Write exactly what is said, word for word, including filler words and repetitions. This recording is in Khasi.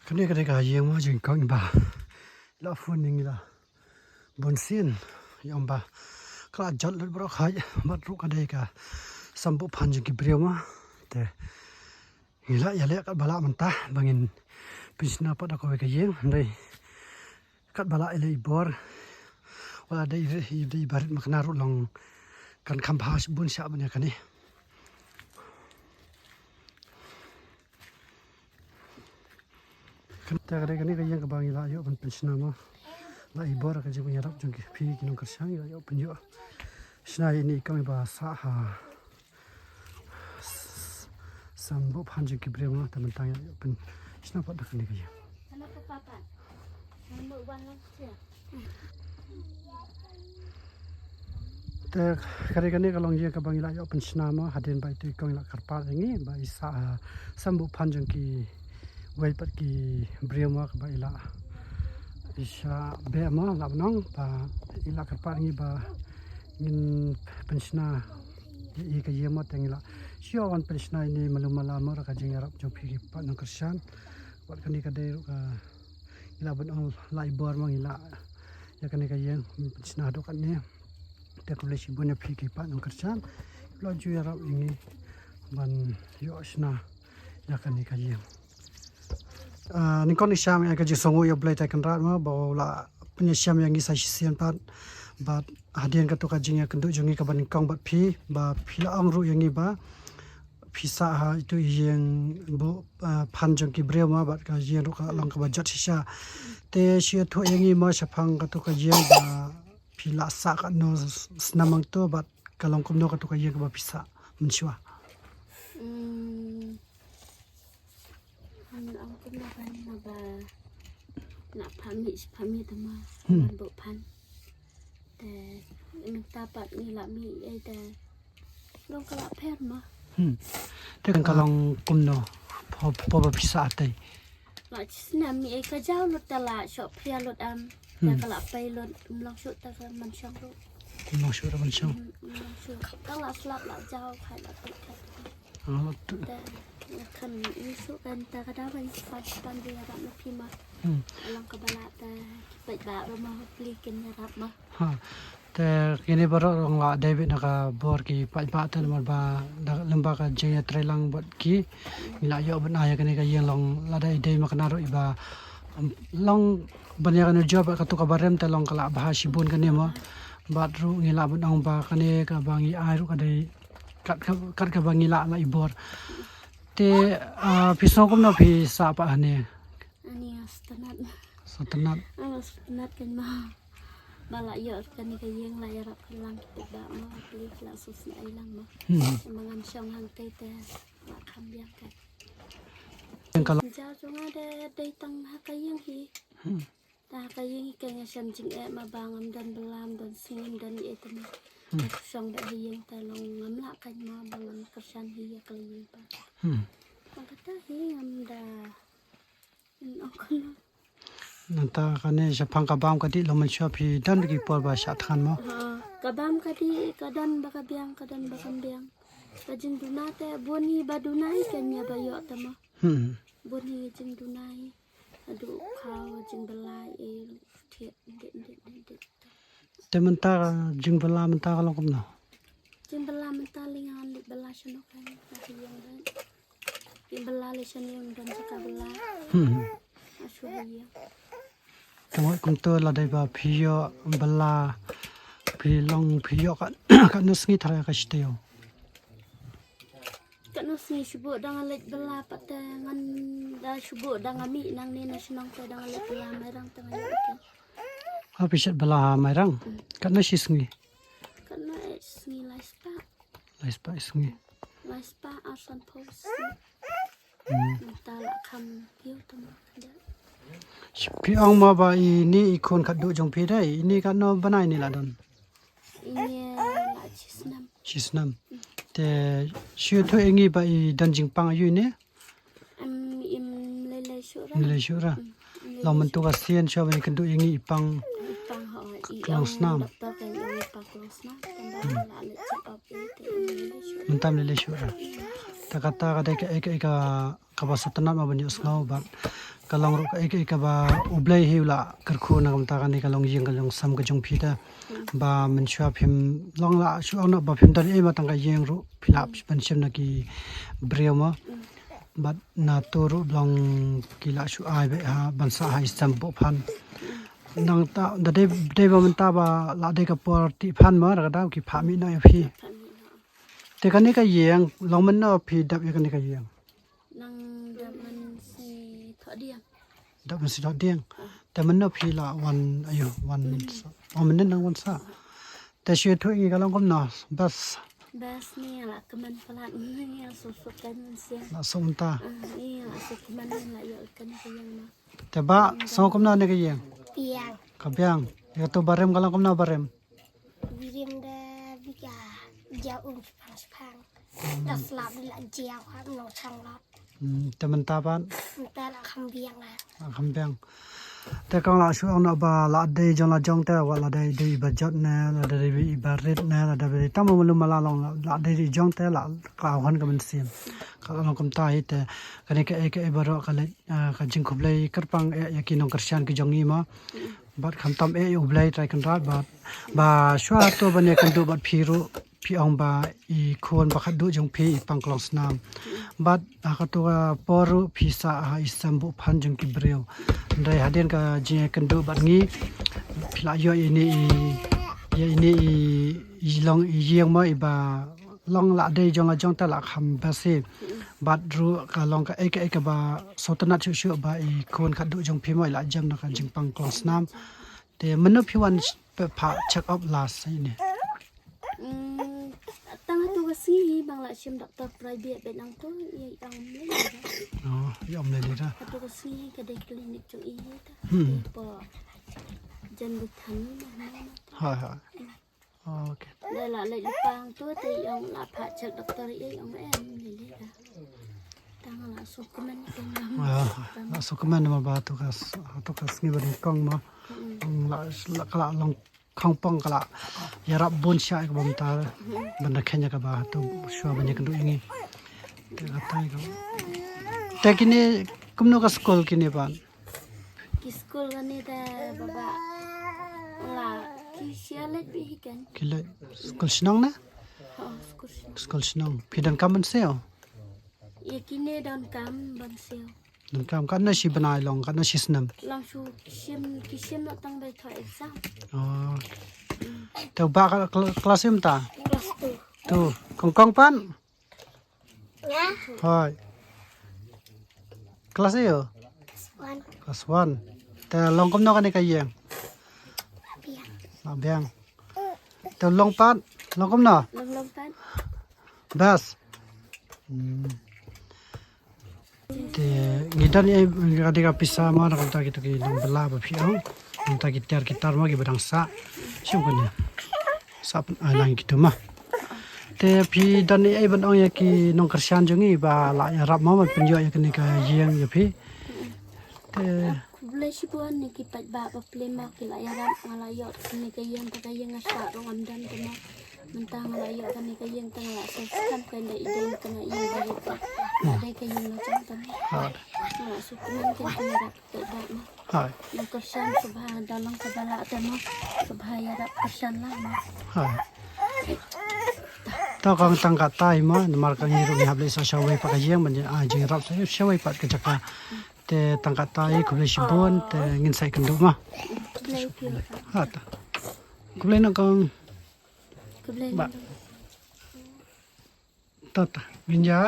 Kane ka dei ka ïing mo jong i kong iba la phone ïa ngi la bun sien, ïa ong ba ka la jot lut baroh kha, bad ruh ka dei ka sambuh phan jong ki briew mo. Te ngi la ïaleh katba lah mynta ba ngin pynshna pat da kawei ka ïing, hynrei katba lah ïaleh i bor, wat la dei i, dei i barit ma kane ruh long kan kham bha bun shah ban ïa kane. Te ka dei kane ka ïing kaba ngi la ïoh ban pynshna mo. La i bor ka jingïarap jong ki, phi ki nongkyrshan, ngi la ïoh pynïoh shna ïa ine i kong iba sah ha s-, sambuh phan jong ki briew mo, te mynta ngi la ïoh pynshna pat da kane ka ïing. Te ka dei kane ka long ïing kaba ngi la ïoh pynshna mo, hadien ba itu i kong i la kyrpad ïa ngi ba i sah, ah, sambuh phan jong kiwei pat ki briew mo kaba i la, i shah beh mo, lah ban ong ba i la kyrpad ïa ngi ba ngin pynshna ïa i ka ïing mo, te ngi la shu wan pynshna ïa ine malu mala mo da ka jingïarap jong phi ki paid nongkyrshan. Wat kane ka dei ruh ka ngi lah ban ong la i bor mo, ngi la ïa kane ka ïing pynshna haduh katne. Te khublei shibun ïa phi ki paid nongkyrshan la ju ïarap ïa ngi ban ïoh shna ïa kane ka ïing. Ah, nyngkong nyngkong ïa ka jingsngewnguh ïa U Blei Trai Kynrad mo ba u la pynïashem ïa ngi sa shisien pat. Bad hadien katu ka jingïakynduh jong ngi kaba nyngkong bad phi, ba phi la ong ruh ïa ngi ba phi sah ha itu i ïing buh, ah, phan jong ki briew mo, bad ka ïing ruh ka long kaba jot shisha. Te shu ïathuh ïa ngi mo shaphang katu ka ïing ba phi la sah katno s-, snam hangto, bad ka long kumno katu ka ïing kaba phi sah mynshuwa. Hmm. Ngan ong kumno ban, naba na pha mih shi pha mih te ma. Hmm. Ngan buh phan. Te mynta pat ngi la mih ei te long ka la pher ma. Hmm. Te kan ka long kumno pho, pho ba phi sah te. La chi snem mih ei ka jaw lut te la shoh phria lut am. Te Hmm. ka la pei lut, ym long shuh te ka man shong ruh. Ym long shuh te man shong. Hmm, ym long shuh. Ka la slap la jaw khai la pei khai. Ah, tu. Te kan ym shuh kan te ka daw ban span span ïarap na phi ma. Hmm. Long kaba lah te ki paidbah ruh ma hopefully kin ïarap ma. Ha. Te kine baroh long la dei beit na ka bor ki paidbah te namar ba da lem ba ka jingïatreilang bad ki. Ngi la ïoh ban ai ïa kane ka ïing long lada i dei ma kane ruh iba, um, long ban ïa kane jop bad katu kaba rem te long ka la bha shibun kane mo. Bad ruh ngi la ban ong ba kane kaba ngi ai ruh ka dei kat ka, kat kaba ngi la la i bor. Te, ah, phi sngew kumno phi sah pat hangne? Ani nga sngewtynnat. Sngewtynnat. Ah, sngewtynnat kan ma. Ba la ïoh kane ka ïing la ïarap kyrlang ki paidbah ma, pli la sngewsynei lang ma. Hmm. Ma ngan shong hangtei te la kham biang ka. Ïing ka la. Jaw jong nga de dei tang ha ka ïing hi. Hmm. Te ha ka ïing hi ka nga shem jingeh ma ba ngam don bylla, ngam don sngi, ngam don ei te ma. Hmm. Nga shong beit ha ïing te long ngam lah kan ma ba ngan kyrshan hi ïa ka la ïing pa. Hmm. Tang kata hi ngam da. Nangta kane shaphang ka bam ka dih long mynshuwa phi don ki por ba shah thngan mo? Ha, ka bam ka dih ka don ba ka biang, ka don ba kam biang. Ka jingduna te bun hi ba duna hi kan ïa ba ïoh te mo. Hmm. Bun hi jingduna hi. Haduh khaw jingbylla ei thied dit dit dit dit. Te mynta jingbylla mynta ka long kumno? Jingbylla mynta lei ngan leit bylla shano kan ka ïing. Jingbylla lei shano ïing don jaka bylla. Hmm. Ashu ïing. Te wat kumto la dei ba phi ïoh bylla phi long phi ïoh ka, katno sngi tharai ka shi taïew? Katno sngi shu buh dang leit bylla pat te ngan da shu buh dang mih nangne na shnong te dang leit bylla Mairang te ngan ïoh. Ha phi shet bylla ha Mairang. Hmm. Katno shi sngi? Katno eh sngi lai spah. Lai spah sngi. Lai spah ar san phew sngi. Hmm. Mynta la kham phew tam da. Phi ong ma ba ine i khun khatduh jong phi dei, ine katno bnai ine la don? Ine la shi snem. Shi snem. Te shu ïathuh ïa ngi ba i don jingpang aïu ine? Em, im lei lei shuh ra. Lei lei shuh ra. Em, im lei lei shuh. Long mynta ka sien shuh ba i kynduh ïa ngi i pang. I pang ho, i ong doktor ka ong i pang klong snam. Tang ba la leit check up i te im lei lei shuh. Mynta im lei lei shuh ra. Te kata ka dei ka, ka, ka, kaba sngewtynnat ma ban ïohsngew bad Ka long ruh kaei kaei kaba U Blei hi u la kyrkhu na ka bynta kane ka longïing ka longsem ka jong phi te. Ba mynshuwa phim long la shu ong noh ba phim don ei ma tang ka ïing ruh phi la ban shim na ki briew mo. Bad na to ruh long ki la shu ai beit ha ban sah ha i sem buh phan. Nangta da dei dei ba mynta ba la dei ka por tih phan mo da ka daw ki phah mih noh ïa phi. Te kane ka ïing long mynno phi dep ïa kane ka ïing? Nang dep mynsngi thohdieng. Dep mynsngi thohdieng. Te mynno phi la wan ayo wan sa. Oh mynno nang wan sa. Te shu thoh ïa ka long kumno bas. Bas ni la kmen palat ni la suk suk kan mynsiem. La suk mynta. Ni la suk kmen ni la ïoh kan ka ïing ma. Te ba song kumno ne ka ïing? Biang. Ka biang. Ïa to barim ka long kumno barim? Birim da bika ja um spang spang. Da slap la ja ha no chang lap. Hmm, te mynta ban. Mynta la kham biang la. La kham biang. Te kong la shu ong na ba la dei jong la jong te wa la dei dei ba jot ne la dei dei ba rit ne la dei dei tam ma lum ma la long la dei dei jong te la ka hon ka mynsiem. Ka long kumta hi te kane kaei kaei baroh ka leh ka jingkhublei kyrpang eh ïa ki nongkyrshan ki jong ngi ma. Bad khamtam eh ïa U Blei Trai Kynrad bad ba shuwa to ban ïakynduh bad phi ruh phi ong ba i khun ba khatduh jong phi i pang klong snam. Bad ha kato ka por ruh phi sah ha i sem buh phan jong ki briew. Hynrei hadien ka jingïakynduh bad ngi phi la ïoh ïa ine i ïa ine i i long i ïing mo i ba long la dei jong la jong te la kham basi. Bad ruh ka long kaei kaei kaba sngewtynnat shuh shuh ba i khun khatduh jong phi mo i la jem na ka jingpang klong snam. Te mynno phi wan pha check up last ine? Hmm, tang hatu ka sngi bang la shim doktor private bet nang tu ïa ong mlei. Oh, ïa ong mlei da. Hatu ka sngi ka dei klinik jong i hi ta. Hmm. Te po jan bu thani na na. Hai hai. Okay. Da la leh lipang tu te ïong la pha check doktor ïong em lili da. Tang la suk kmen tang la. Ah, la suk kmen ma ba tu ka s- tu ka sngi ba dei kong ma. Mm. La la ka la long khong pong ka la ïarap bun sha ka bam ta. Ban da khenya ka ba tu shuwa ban ïa ka du ïa ngi. Te ka tai ka. Te kine kumno ka skul kine ban. Ki skul kane te baba la ki shia leit bih hi kan. Ki leit skul shnong ne? Ha, skul shnong. Skul shnong. Phi donkam ban siew? Ïa kine donkam ban siew. Donkam katno shi bnai long, katno shi snem? Long shu ki shim, ki shim noh tang ba thoh exam. Oh. Te ba ka kla- klas ym ta? Klas tu. Tu, kong kong pan? Hoi. Klas aïu? Klas one. Te long kumno kane ka ïing? La biang. Te long pat, long kumno? Long long pat. Bas. Hmm. Te ngi don ei ka dei ka pisa ma na kumta kito ki nongbylla ba phi ong. Kumta ki tiar ki tar ma ki ba dang sah. Shu kane. Sah pyn ai lang kito ma. Te phi don ei ban ong ïa ki nongkyrshan jong ngi ba la ïarap ma ban pynïoh ïa kane ka ïing ïa phi. Te khublei shibun ïa ki paidbah ba plie ma ki la ïarap nga la ïoh kane ka ïing, te ka ïing nga shah ruh ngam don te ma. Mynta nga la ïoh kane ka ïing te nga la sngewskhem ka ïing da i dei ka ïing ba rit. Ka dei ka ïing la jong te ma. Nga la sngewkmen ka ïing ba rit. Hai. Nang kyrshan sngewbha da long kaba lah te mo. Sngewbha ïarap kyrshan lah mo. Hai. Ta kong tang katai mo namar ka ngi ruh ngi hap leit sa shawei pat ka ïing ban ai jingïarap sa shawei pat ka jaka. Te tang katai khublei shibun te ngin sa ïakynduh mo. Khublei phi. Ha ta. Khublei na kong. Khublei. Ba. Ta ta. Ngin ïa.